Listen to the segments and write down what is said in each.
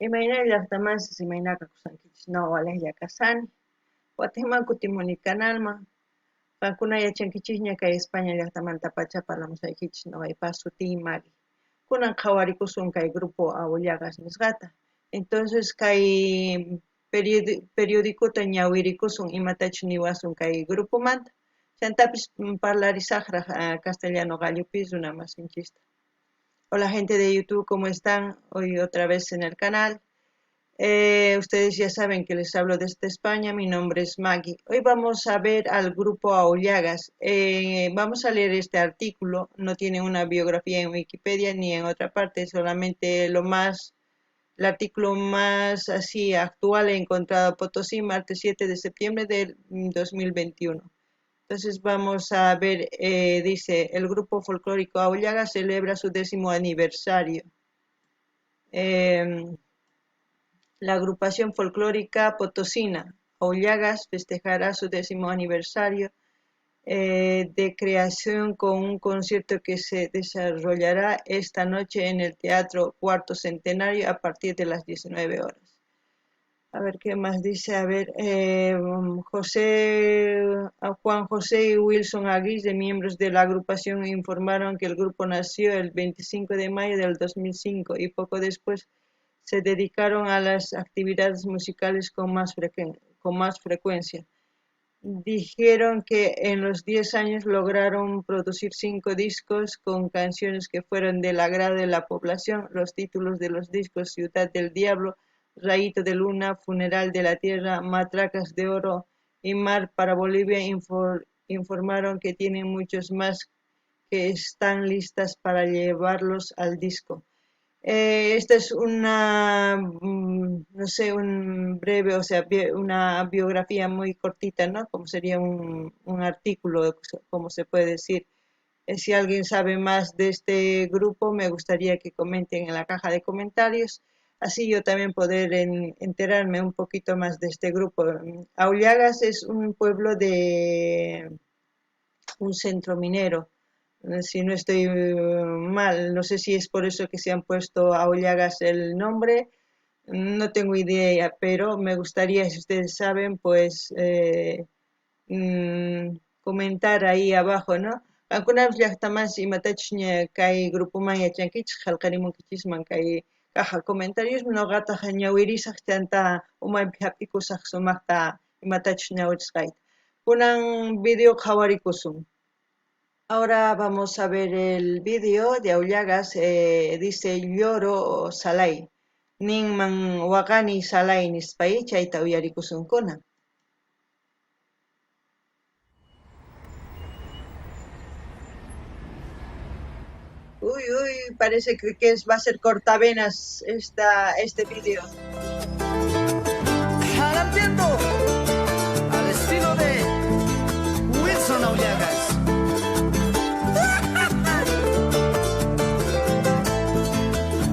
Imayna llaqtamansis imayna kakusankichis no walejlla kasani. Watejman kutimuni kanalman. Qankuna yachankichisña kay España llaqtamantapacha parlamusaykichis noqaypa sutiy Maggie. Kunan qhawarikusun kay grupo Aullagas nisqata. Entonces kay periodicota ñawirikusun imatachus niwasun kay grupomanta. Chantapis parlarisaqraq castellano qallupi runa masinchista. Hola gente de YouTube, ¿cómo están? Hoy otra vez en el canal. Ustedes ya saben que les hablo desde España, mi nombre es Maggie. Hoy vamos a ver al grupo Aullagas. Vamos a leer este artículo, no tiene una biografía en Wikipedia ni en otra parte, solamente el artículo más así actual he encontrado Potosí, martes 7 de septiembre del 2021. Entonces vamos a ver, dice, el grupo folclórico Aullagas celebra su 10º aniversario. La agrupación folclórica potosina Aullagas festejará su 10º aniversario de creación con un concierto que se desarrollará esta noche en el Teatro Cuarto Centenario a partir de las 19 horas. A ver qué más dice, a ver, Juan José y Wilson Aguirre, miembros de la agrupación, informaron que el grupo nació el 25 de mayo del 2005 y poco después se dedicaron a las actividades musicales con más frecuencia. Dijeron que en los 10 años lograron producir 5 discos con canciones que fueron del agrado de la población. Los títulos de los discos: Ciudad del Diablo, Rayito de Luna, Funeral de la Tierra, Matracas de Oro y Mar para Bolivia. Informaron que tienen muchos más que están listas para llevarlos al disco. Esta es una, no sé, un breve, o sea, una biografía muy cortita, ¿no? Como sería un artículo, como se puede decir. Si alguien sabe más de este grupo, me gustaría que comenten en la caja de comentarios. Así yo también poder enterarme un poquito más de este grupo. Aullagas es un pueblo de un centro minero. Si no estoy mal, no sé si es por eso que se han puesto Aullagas el nombre, no tengo idea, pero me gustaría, si ustedes saben, comentar ahí abajo, ¿no? Qankunapas llaqtamansi imatachus ña kay grupoman yachankichis, qhalqarimunkichisman kay caja comentarios, noqataq ñawirisaq chanta umaypi hap'ikusaq sumaqta imatachus ñawirisqayta. Kunan video qhawarikusun. Ahora vamos a ver el vídeo de Aullagas, dice Lloro Salai. Ninman waqani Salai nispay chayta uyarikusunkuna. Uy, uy, parece que va a ser cortavenas este vídeo. Jalampiendo al estilo de Wilson Aullagas.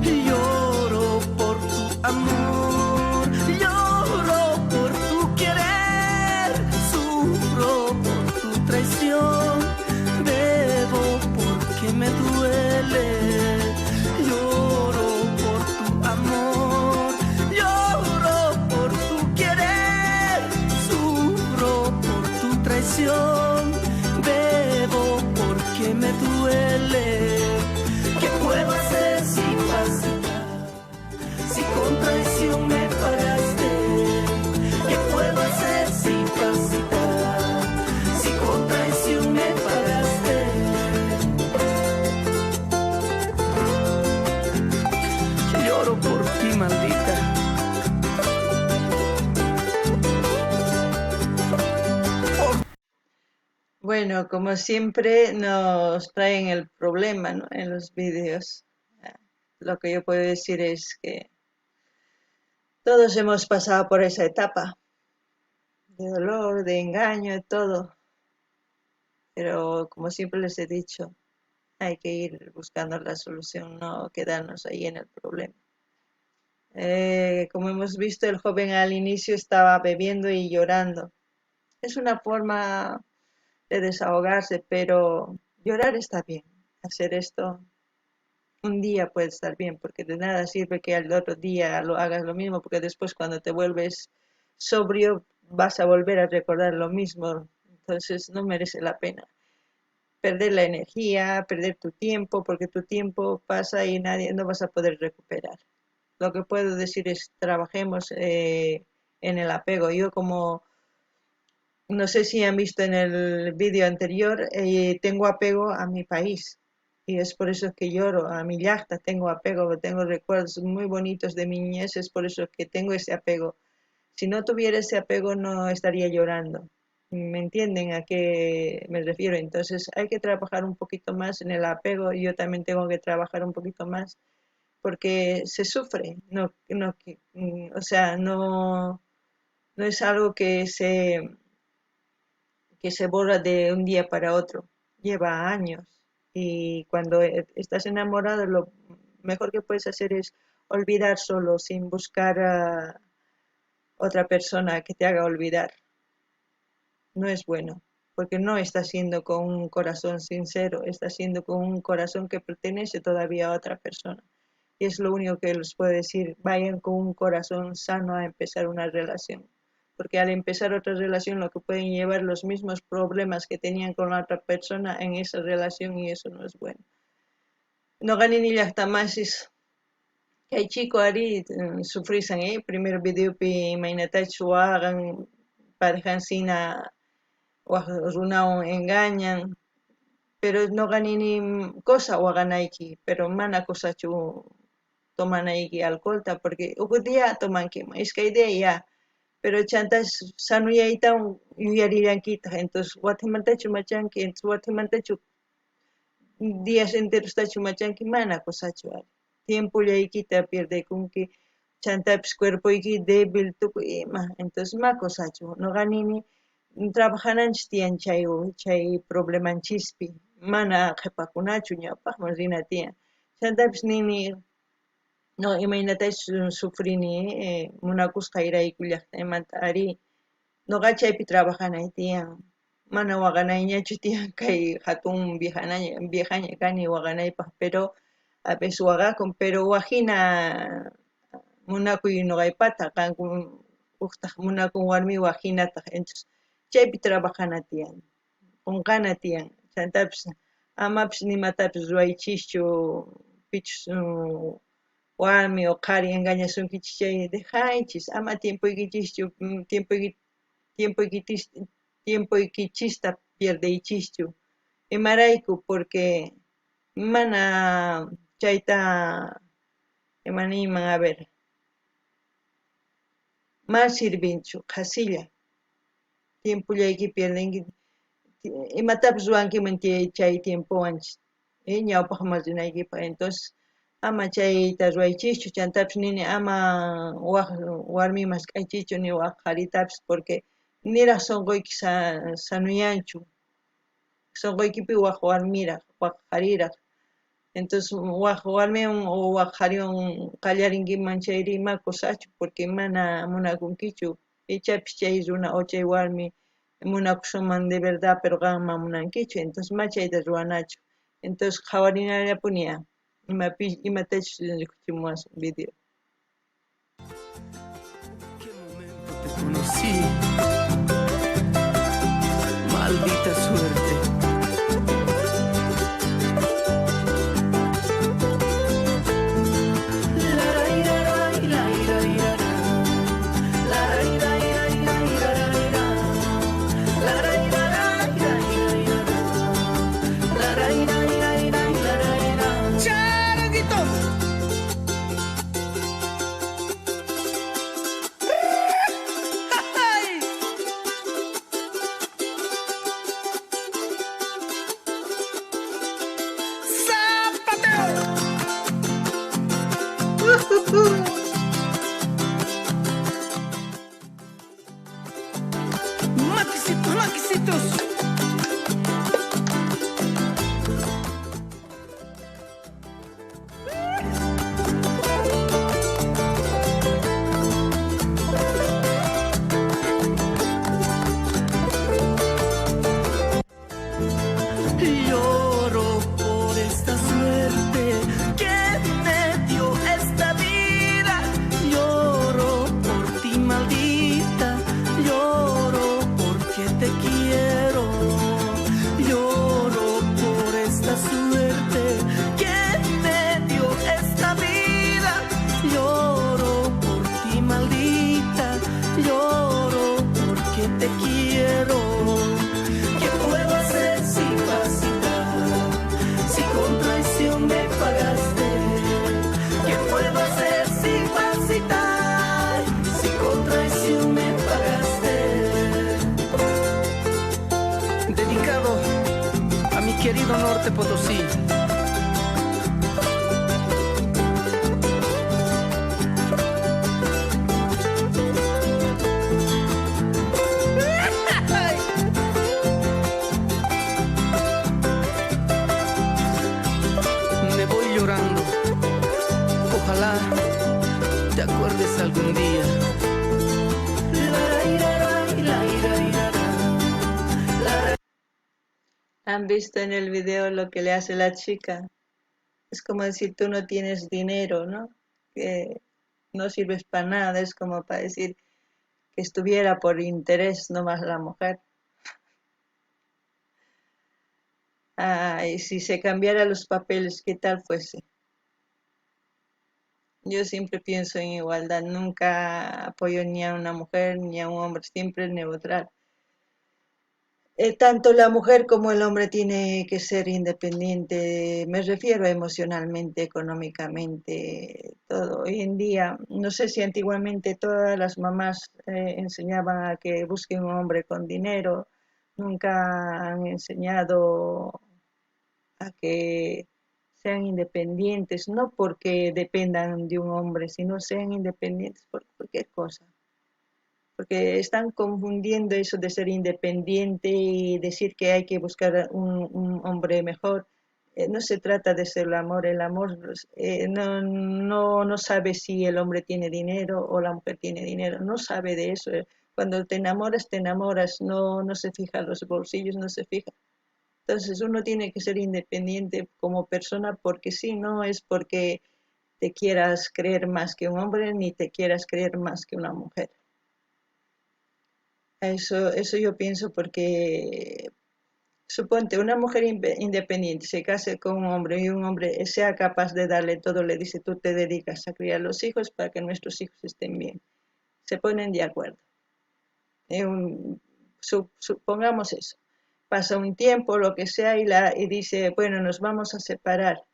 Lloro por tu amor, lloro por tu querer, sufro por tu traición, bebo porque me duele. Lloro por tu amor, lloro por tu querer, sufro por tu traición, bebo porque me duele. ¿Qué puedo hacer si pasita, si con traición me pagaste? ¿Qué puedo hacer si pasita, si con traición me pagaste? Lloro por ti, maldita. Bueno, como siempre nos traen el problema, ¿no? En los vídeos. Lo que yo puedo decir es que todos hemos pasado por esa etapa de dolor, de engaño, de todo. Pero como siempre les he dicho, hay que ir buscando la solución, no quedarnos ahí en el problema. Como hemos visto, el joven al inicio estaba bebiendo y llorando. Es una forma de desahogarse, pero llorar está bien. Hacer esto Un día puede estar bien, porque de nada sirve que al otro día lo hagas lo mismo, porque después cuando te vuelves sobrio vas a volver a recordar lo mismo. Entonces no merece la pena perder la energía, perder tu tiempo, porque tu tiempo pasa y nadie no vas a poder recuperar. Lo que puedo decir es trabajemos en el apego. Yo, como no sé si han visto en el vídeo anterior, tengo apego a mi país y es por eso que lloro, a mi llajta tengo apego, tengo recuerdos muy bonitos de mi niñez, es por eso que tengo ese apego. Si no tuviera ese apego no estaría llorando. ¿Me entienden a qué me refiero? Entonces hay que trabajar un poquito más en el apego. Yo también tengo que trabajar un poquito más porque se sufre. No, no, o sea, no, no es algo que se borra de un día para otro. Lleva años. Y cuando estás enamorado, lo mejor que puedes hacer es olvidar solo, sin buscar a otra persona que te haga olvidar. No es bueno, porque no está siendo con un corazón sincero, está siendo con un corazón que pertenece todavía a otra persona. Y es lo único que les puedo decir, vayan con un corazón sano a empezar una relación. Porque al empezar otra relación lo que pueden llevar los mismos problemas que tenían con la otra persona en esa relación, y eso no es bueno. No gané ni llajtamasis. Kay chico ari sufrisan, primer video pi imaynatachus waqan, parejansina waj runawan engañan, pero no gané ni cosa waqanayki, pero mana kosachu tomanayki alcoholta, porque huk día tomankiman, iskay día ya, pero chantas sanuyaytawan yuyarillankitaq, entonces watimantachu machanki, entonces watimantachu días enteros tachu machanki, mana kosachu ari. Tiempollaykita pierdekunki, chantapis cuerpoyki débil tukuy ima, entonces ma kosachu. Noqa nini trabajananchis tiyan chay problemanchispi, mana qhipakunachu ñawpaqman rina tiyan. Chantapis nini no imaynatachus sufrini munakusqayrayku llaqtaymanta ari, noqa chaypi trabajanay tiyan, mana waqanayñachu tiyan kay hatun viejaña kani waqanaypaq, pero a veces waqakun, pero wajina munakuy noqaypata, qankun uqtaq munakun warmi wajinataq, entonces chaypi trabajana tiyan, qunqana tiyan. Chantapis amapis nimatapis ruwaychischu, pichus warmi o qhari engañasunkichis chay dejaychis, ama tiempoykichischu, tiempoykichista pierdeychischu. Imarayku, porque mana chayta imaniyman, a ver, ma sirvinchu, qhasilla tiempollayki pierdenki, imatapis ruwankiman chay tiempowan ñawpaqman rinaykipaq. Entonces ama chayta ruwaychischu, chantapis nini ama waj warmi mask'aychischu ni waj qharitapis, porque niraj sunquyki sanuyanchu, sunquykipi waj warmiraj, waj qhariraj. Entonces waj warmiwan o waj qhariwan qallarinkiman chayri ma kusachu, porque mana munakunkichu. Ichapis chay runa o chay warmi munakusunman de verdad, pero qan ma munankichu, entonces ma chayta ruwanachu. Entonces qhawarinallapuni imatachus rikuchimuwasun video. ¿Qué momento te conocí? Maldita suerte. Te quiero. ¿Qué puedo hacer si pasita? Si con traición me pagaste. ¿Qué puedo hacer si pasita? Si con traición me pagaste. Dedicado a mi querido Norte Potosí. Me voy llorando. Ojalá te acuerdes algún día. ¿Han visto en el video lo que le hace la chica? Es como decir, tú no tienes dinero, ¿no? Que no sirves pa' nada, es como pa' decir que estuviera por interés nomás la mujer. Ay, si se cambiara los papeles, ¿qué tal fuese? Yo siempre pienso en igualdad, nunca apoyo ni a una mujer ni a un hombre, siempre neutral. Tanto la mujer como el hombre tiene que ser independiente, me refiero emocionalmente, económicamente, todo. Hoy en día, no sé si antiguamente todas las mamás enseñaban a que busquen un hombre con dinero, nunca han enseñado a que sean independientes, no porque dependan de un hombre, sino sean independientes por cualquier cosa. Porque están confundiendo eso de ser independiente y decir que hay que buscar un hombre mejor. No se trata de ser el amor, el amor no sabe si el hombre tiene dinero o la mujer tiene dinero, no sabe de eso. Cuando te enamoras, te enamoras, no se fija los bolsillos, no se fija. Entonces uno tiene que ser independiente como persona, porque si no es porque te quieras creer más que un hombre ni te quieras creer más que una mujer. Eso yo pienso, porque suponte una mujer independiente se case con un hombre y un hombre sea capaz de darle todo, le dice tú te dedicas a criar los hijos para que nuestros hijos estén bien. Se ponen de acuerdo. Supongamos eso. Pasa un tiempo, lo que sea, y dice, bueno, nos vamos a separar.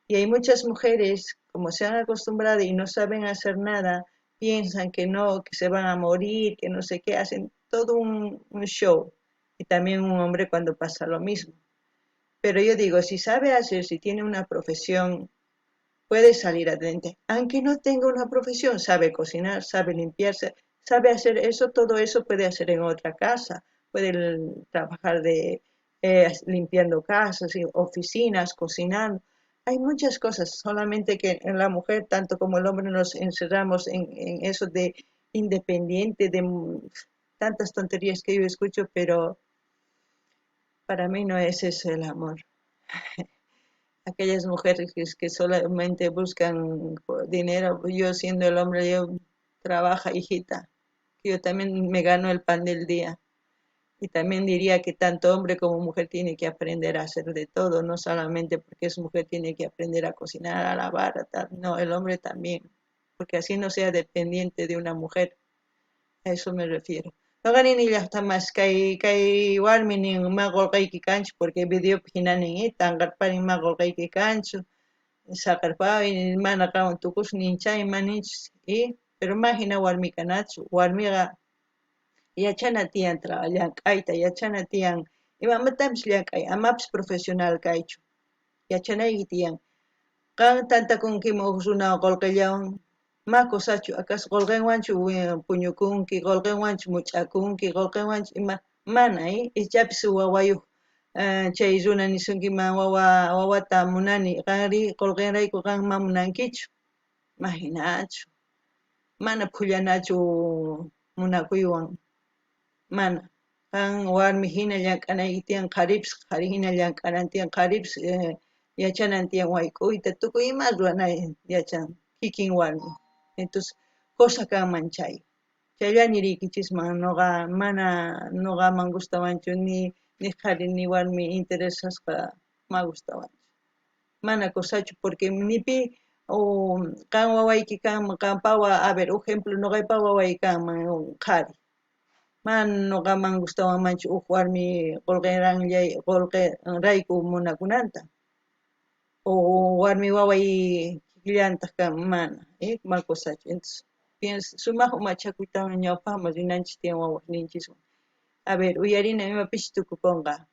Y hay muchas mujeres, como se han acostumbrado y no saben hacer nada, piensan que no, que se van a morir, que no sé qué, hacen todo un show. Y también un hombre cuando pasa lo mismo. Pero yo digo, si sabe hacer, si tiene una profesión, puede salir adelante. Aunque no tenga una profesión, sabe cocinar, sabe limpiarse, sabe hacer eso, todo eso puede hacer en otra casa. Puede trabajar de limpiando casas, y oficinas, cocinando. Hay muchas cosas, solamente que en la mujer, tanto como el hombre, nos encerramos en eso de independiente, de tantas tonterías que yo escucho, pero para mí no es eso el amor. Aquellas mujeres que solamente buscan dinero, yo siendo el hombre, yo trabaja, hijita, yo también me gano el pan del día. Y también diría que tanto hombre como mujer tiene que aprender a hacer de todo, no solamente porque es mujer tiene que aprender a cocinar, a lavar, a tal. No, el hombre también, porque así no sea dependiente de una mujer. A eso me refiero. Noqani llaqta mas kay warmi nin ma qolqayki kanchu, porque videopi hina nin, tanqarpani ma qolqayki kanchu, saqarpani, mana qanwan tukusaq nin chay, ma ninchu, pero ma hina warmi kanachu. Warmiqa yachana tiyan llank'ayta, yachana tiyan imamatapis llank'ay, amapis profesional kaychu, yachanayki tiyan. Qan tantakunkiman huk runa qolqellawan, ma kosachu, acaso qolqenwanchu puñukunki, qolqenwanchu much'akunki, qolqenwanchu ima, mana, Ichapis wawayuq chay runa nisunkiman wawata munani, qanri qolqenrayku qan ma munankichu, ma hinachu, mana phullanachu munakuywan, mana. Qan warmi hina llank'anayki tiyan, qharipis qhari hina llank'anan tiyan, qharipis yachanan tiyan wayk'uyta, tukuy ima ruwanay yachan kikin warmi. Entonces, cosa kanman chay. Chayllani riykichisman, noqa mana noqaman gustawanchu ni qhari ni warmi interesasqa ma gustawanchu. Mana kosachu, porque ni pi o qan wawayki kanman, qanpawa, a ver, ejemplo, noqaypa waway kanman qhari. Mana noqaman gustawanmanchu uj warmi qolqenrayku munakunanta. O warmi waway kikillantaj kanman, mana, mal cosachu. Entonces, piensa, sumaj umachakuytawan ñawpajman rinanchis tiyan wawasninchiswan. A ver, uyarina imapichus tukukonqa.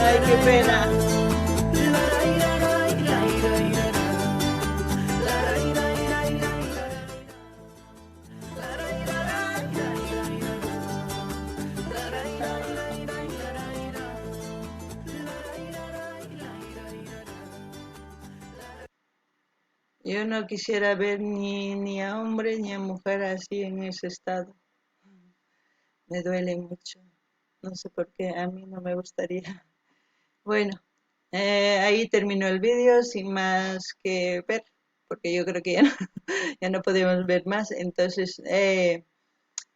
Ay, qué pena. Yo no quisiera ver ni a hombre ni a mujer así en ese estado. Me duele mucho. No sé por qué, a mí no me gustaría. Ahí terminó el vídeo, sin más que ver, porque yo creo que ya no podemos ver más. Entonces,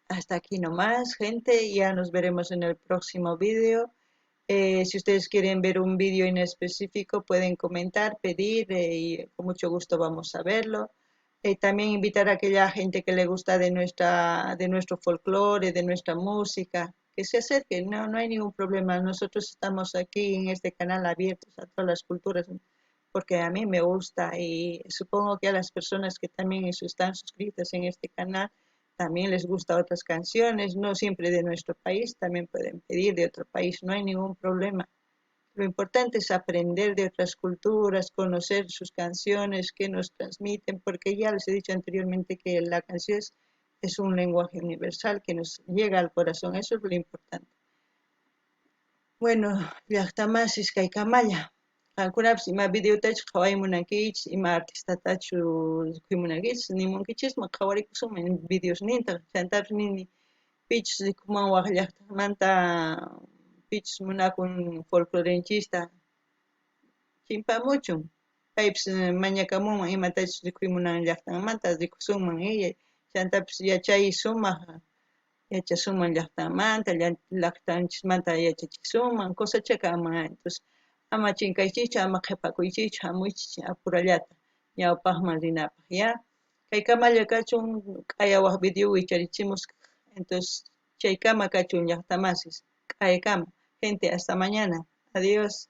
hasta aquí nomás, gente. Ya nos veremos en el próximo vídeo. Si ustedes quieren ver un vídeo en específico, pueden comentar, pedir, y con mucho gusto vamos a verlo. También invitar a aquella gente que le gusta de nuestro folclore, de nuestra música, que se acerquen, no hay ningún problema. Nosotros estamos aquí en este canal abiertos a todas las culturas, porque a mí me gusta y supongo que a las personas que también están suscritas en este canal también les gusta otras canciones, no siempre de nuestro país, también pueden pedir de otro país, no hay ningún problema. Lo importante es aprender de otras culturas, conocer sus canciones, qué nos transmiten, porque ya les he dicho anteriormente que la canción es un lenguaje universal que nos llega al corazón, eso es lo importante. Bueno, llaqtamasis kaykamalla. Qankunapis ima videotachu qhawaymunankichis, ima artistatachu rikuymunankichis, nimunkichisman qhawarikusunman videosninta, chantapis nini pichus rikuman waj llaqtamanta, pichus munakun folclorenchista, chimpamuchun, paypis mañakamunman imatachus rikuymunan llaqtanmanta, rikusunman ella, chantapis yachay sumaj yachasunman llaqtanmanta, llaqtanchismanta yachachisunman, cosacha kanman. Entonces, ama chinkaychischu, ama qhipakuychischu, hamuychis apurallata ñawpaqman rinapaq, ya. Kaykamalla kachun, q'aya waj video wicharichimus, entonces chaykama kachun llaqtamasis, q'aykama. Gente, hasta mañana. Adiós.